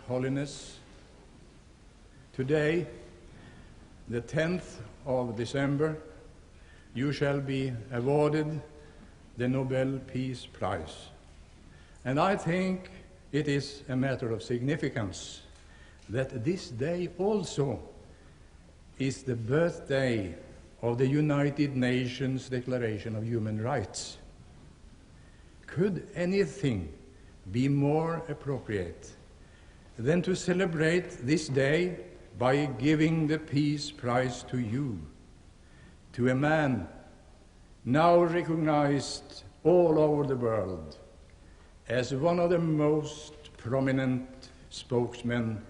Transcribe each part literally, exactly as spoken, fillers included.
Holiness, today, the tenth of December, you shall be awarded the Nobel Peace Prize. And I think it is a matter of significance that this day also is the birthday of the United Nations Declaration of Human Rights. Could anything be more appropriate than to celebrate this day by giving the Peace Prize to you, to a man now recognized all over the world as one of the most prominent spokesmen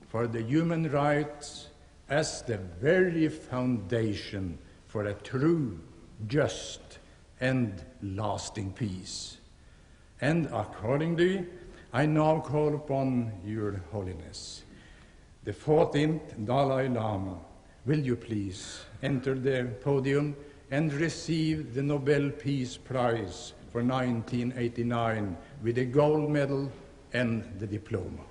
for the human rights as the very foundation for a true, just, and lasting peace. And accordingly, I now call upon Your Holiness, the fourteenth Dalai Lama, will you please enter the podium and receive the Nobel Peace Prize for nineteen eighty-nine with the gold medal and the diploma?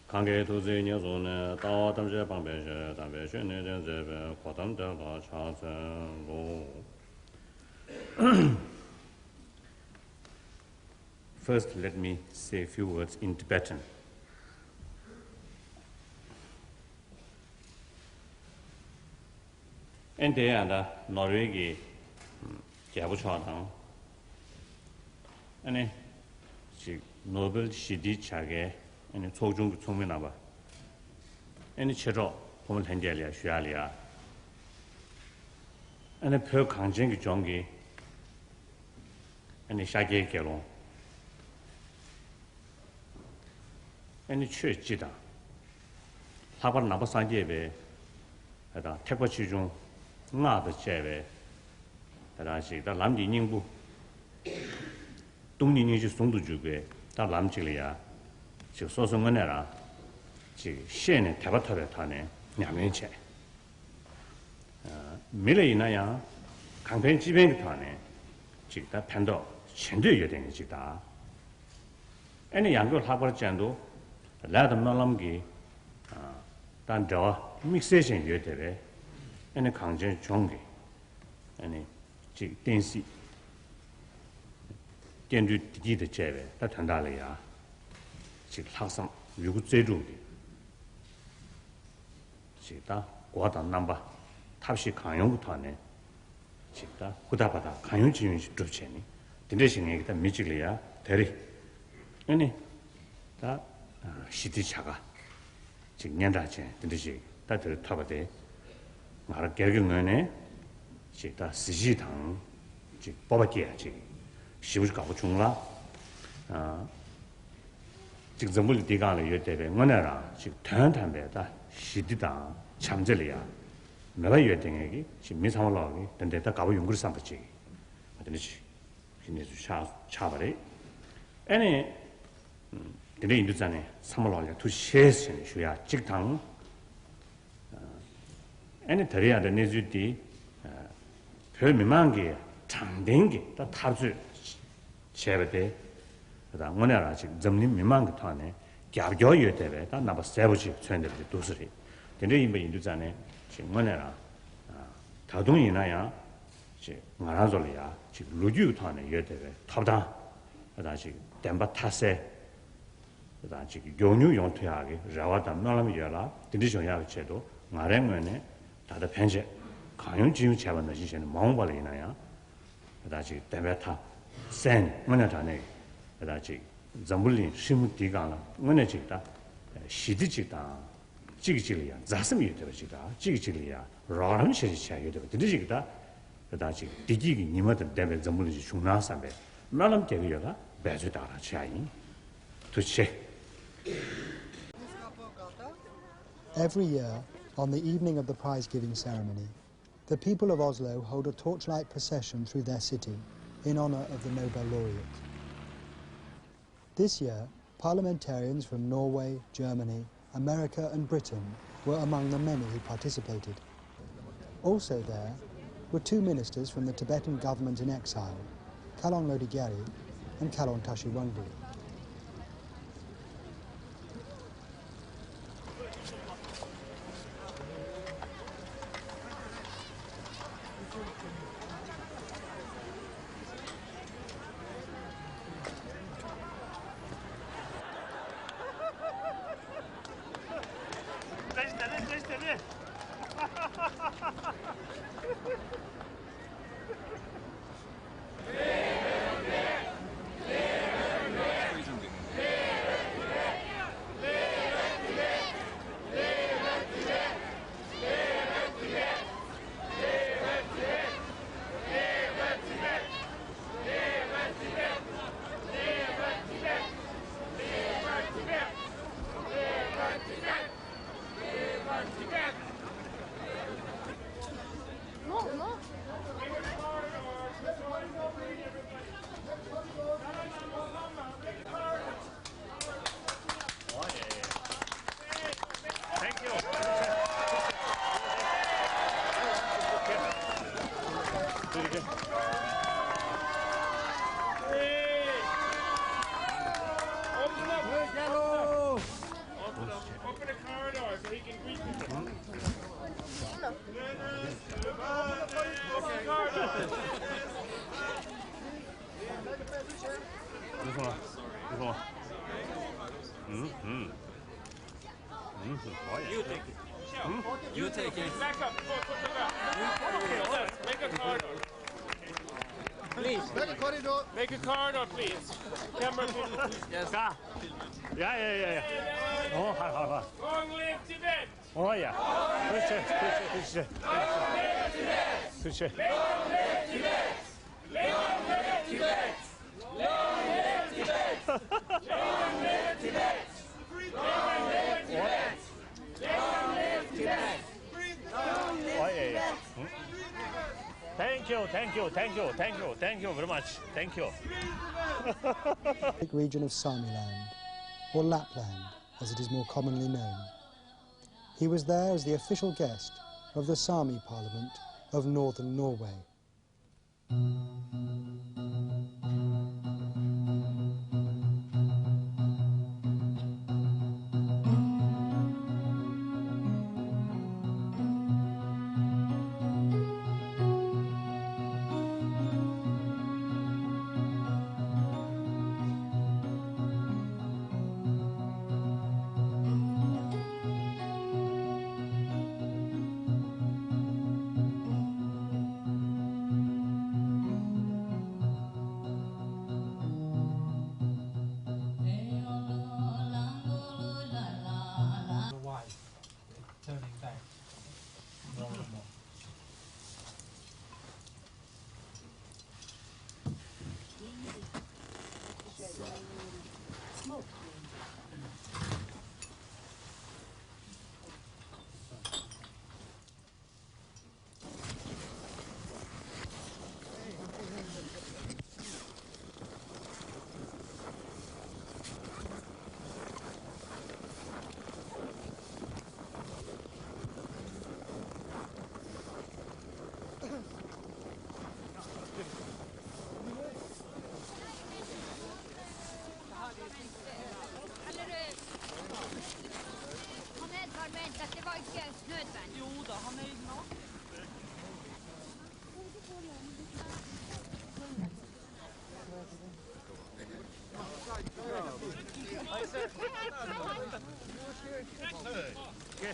གང་གིས་ཐུགས་བརྩེ་ཉེར་བཟུང་ནས། ལྟ་བ་ཐམས་ཅད་སྤང་བའི་ཕྱིར། དམ་པའི་ཆོས་ནི་སྟོན་མཛད་པའི། གོ་ཏམ་དེ་ལ་ཕྱག་འཚལ་ལོ། First, let me say a few words in Tibetan. ཨེ་འདི་ཡང་ད་ནོར་ཝེ་གི་རྒྱལ་པོ་མཆོག་དང་། ཨ་ནི་ཅིག་ནོ་བེལ་ཞི་བདེའི་བྱ་དགའི་ཨ་ནི་ཚོགས་ཆུང་གི་ཚོགས་མི་རྣམ་པ། ཨ་ནི་མཆེད་གྲོགས་ཕོ་མོ་ལྷན་རྒྱས་ལ་ཡ་ཞུ་ཡག་ལ་ཡ། ཨ་ནི་བོད་གངས་ཅན་གྱི་ལྗོངས་ཀྱི་ཨ་ནི་ཤཱཀྱའི་དགེ་སློང་། ཨ་ནི་ཆོས་སྤྱི་དང་། ལྷག་པར་ནང་པ་སངས་རྒྱས་པའི་ཨ་དང་ཐེག་པ་ཆེ་ཆུང་སྔགས་དང་བཅས་པའི་ཨ་དང་ཞིག་ད་ལམ་གྱི་སྙིང་པོ། སྟོང་ཉིད་སྙིང་རྗེ་ཟུང་དུ་འཇུག་པའི་ད་ལམ་གཅིག་ལ་ཡ། ཅིག་སོ་སོ་དངོས་གནས་རང་ཅིག་ཤེས་ནས་དད་པ་ཐོབ་པའི་ཐོག་ནས་ཉམས་ལེན་བྱས། མི་ལ་ཡིན་ན་ཡང་གང་ཕན་ཅི་ཕན་གྱི་ཐོག་ནས་ཅིག་ད་ཕན་ཐོགས་བྱེད་འདོད་ཡོད་དེ་ནི་ཅིག་ད། ཨ་ནི་ཡང་སྒོས་ལྷག་པར་ཅན་དུ་ལས་དང་སྨོན་ལམ་གྱི་ད་འབྲེལ་བ་དམིགས་བསལ་ཅན་ཡོད་དེ་བས། ཨ་ནི་གངས་ཅན་ལྗོངས་ཀྱི་ཨ་ནི་ཅིག་བསྟན་སྲིད་སྐྱེ་འགྲོའི་བདེ་སྐྱིད་དང་བཅས་པའི་ད་དོན་དག་ལ་ཡ་ཅིག་ལྷག་བསམ་ཡོད་རྒུ་རྩལ་སྤྲུགས་ཏེ། ཅིག་ད་སྒོ་དང་རྣམ་པ་ཐབས་ཤེས་གང་ཡོང་གི་ཐོག་ནས་ཅིག་ད་ཧུར་ཐག་འབད་ཐག་གང་ཡོང་ཅི་ཡོང་ཞིག་སྒྲུབ་བྱས་ནས་དེ་འདྲ་ཞིག་ངེད་ཀྱི་ད་མི་གཅིག་ལ་ཡ་དེ་རེད། ཨ་ནི་ད་ཞི་བདེ་བྱ་དགའ་ཅིག་སྙན་གྲགས་ཅན་དེ་འདྲ་ཞིག་ད་དེ་རེད་ཐོབ་པ་དེ་ང་རང་སྒེར་གྱི་ངོས་ནས་ཅིག་ད་གཟི་བརྗིད་དང་། ཅིག་སྤོབས་པ་སྐྱེ་ཡ་ཅིག་ཞེ་པོ་ཅིག་དགའ་པོ་བྱུང་ལ། ཨ། ཅིག་འཛམ་བུ་གླིང་འདིའི་སྒང་ལ་ཡོད་བསྡད་པའི་དངོས་གནས་རང་ཅིག་དོན་དམ་པའི་ད་ཞི་བདེ་དང་བྱམས་བརྩེ་ལ་ཡ་མོས་པ་ཡོད་བསྡད་མཁན་གྱི་ཅིག་མི་ཚང་མ་ལོག་གི་དེ་འདྲའི་ད་དགའ་པོ་ཡོང་གི་རེད་བསམ་པ་ཅིག་དེ་འདྲ་ཅིག་གི་གནས་ཚུལ་ཆགས་ཆགས་པ་རེད། ཨ་ནི། དེ་འདྲ་ཡིན་དུས་ཙང་ནས་ཚང་མ་ལོག་ལ་ཐུགས་རྗེ་ཆེ་ཟེར་ནས་ཞུ་ཡག་གཅིག་དང་། ཨ་ནི་ད་རེས་ཡང་ད་གནས་ཚུལ་འདི། བོད་མི་མང་གིས་དྲང་བདེན་གྱི་ད་འཐབ་རྩོད་བྱས་པ་དེ། ད་དངོས་གནས་རང་ཅིག་འཛམ་གླིང་མི་མང་གི་ཐོག་ནས་རྒྱབ་སྐྱོར་ཡོད་བསྡད་པའི་ད་རྣམ་པ་གསལ་པོ་ཅིག་མཚོན་བསྡད་པ་ཅིག་འདུག་ས་རེད། དེ་འདྲ་ཡིན་པ་ཡིན་དུས་ཙང་ནས་ཅིག་དངོས་གནས་རང་། ད་དུང་ཡིན་ན་ཡང་། ཅིག་ང་རང་ཚོ་ལ་ཡང་ཅིག་ལོ་རྒྱུས་ཀྱི་ཐོག་ནས་ཡོད་བསྡད་པའི་ཐོབ་ཐང་། དང་ཅིག་བདེན་པ་མཐའ་གསལ། དང་ཅིག་མགྱོགས་མྱུར་ཡོང་ཐུབ་ཡག་གི་རེ་བ་དང་སྨོན་ལམ་ཡོད་ལ། དེ་འདྲ་བྱུང་ཡག་གི་ཆེད་དུ་ང་རའི་ངོས་ནས་ད་ལྟ་ཕན་ཆད་གང་ཡོང་ཅི་ཡོང་བྱས་པ་ནང་བཞིན་བྱས་ནས་མ་འོངས་པ་ལ་ཡིན་ན་ཡང་། དང་ཅིག་བདེན་པའི་མཐའ་གསལ་ནས་དངོས་གནས་དྲང་གནས་ཀྱི་དང་ཅིག་འཛམ་བུ་གླིང་ཧྲིལ་མོ་འདིའི་སྒང་ལ་དངོས་གནས་ཅིག་ད་ཞི་བདེ་ཅིག་དང་། གཅིག་གིས་གཅིག་ལ་ཡང་མཛའ་སེམས་ཡོད་བསྡད་པ་ཅིག་དང་། གཅིག་གིས་གཅིག་ལ་ཡང་རོགས་རམ་བྱེད་བྱེད་ཡོད་བསྡད་པ་དེ་འདྲ་ཅིག་ད། དེ་དག་ཅིག་བདེ་སྐྱིད་ཀྱི་ཉི་མ་དང་ལྡན་པའི་འཛམ་བུ་གླིང་ཞིག་བྱུང་ན་བསམ་པའི་སྨོན་ལམ་རྒྱག་གི་ཡོད་ལ། འབད་རྩོལ་དག་རང་བྱེད་ཡ་ཡིན། ཐུགས་རྗེ་ཆེ། Every year, on the evening of the prize-giving ceremony, the people of Oslo hold a torchlight procession through their city in honor of the Nobel laureate. This year, parliamentarians from Norway, Germany, America and Britain were among the many who participated. Also there were two ministers from the Tibetan government in exile, Khalwang Lotay Gyalay and Khalwang Tashi Wangdi. Thank you. Open up. Open up. Open the corridor so he can greet people. Open the corridor. You take it. You take it. Back up. Go, go, go, go. Make a corridor. Please. Make a corridor, please. Camera people. Yes. Yeah, yeah, yeah, yeah. Oh, hi, hi, hi. Long live Tibet! Oh, yeah. Appreciate, appreciate, appreciate. Long live Tibet! Long live Tibet! Long live Tibet! Long live Tibet! Long live Tibet! Long live Tibet! Long live Tibet! Long live Tibet! Thank you, thank you, thank you, thank you, thank you very much. Thank you. Region of Samiland, or Lapland, as it is more commonly known. He was there as the official guest of the Sami Parliament of Northern Norway. Why? Turning back. No, no, no.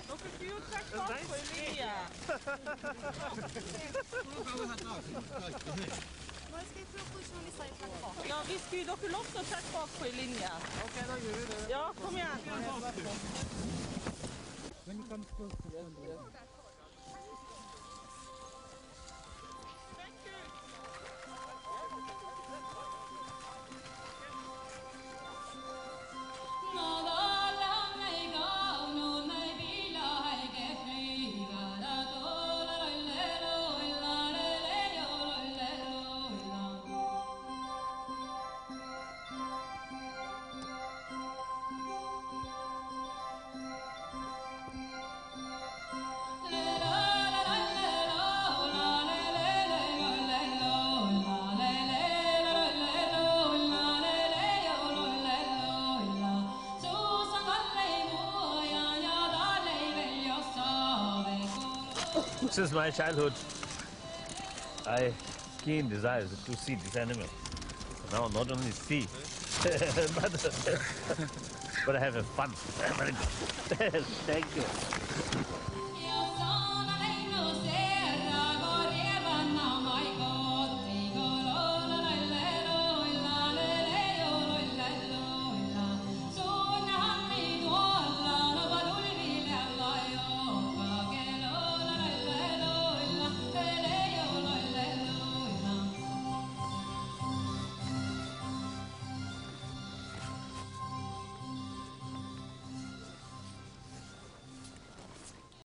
Look at you, check box for Lydia. Ja, hvis du, dere lukter check box for Lydia. Ja, kom igjen. Since my childhood, I keen desires to see this animal. Now, not only see, but, but have a fun. Very good. Thank you.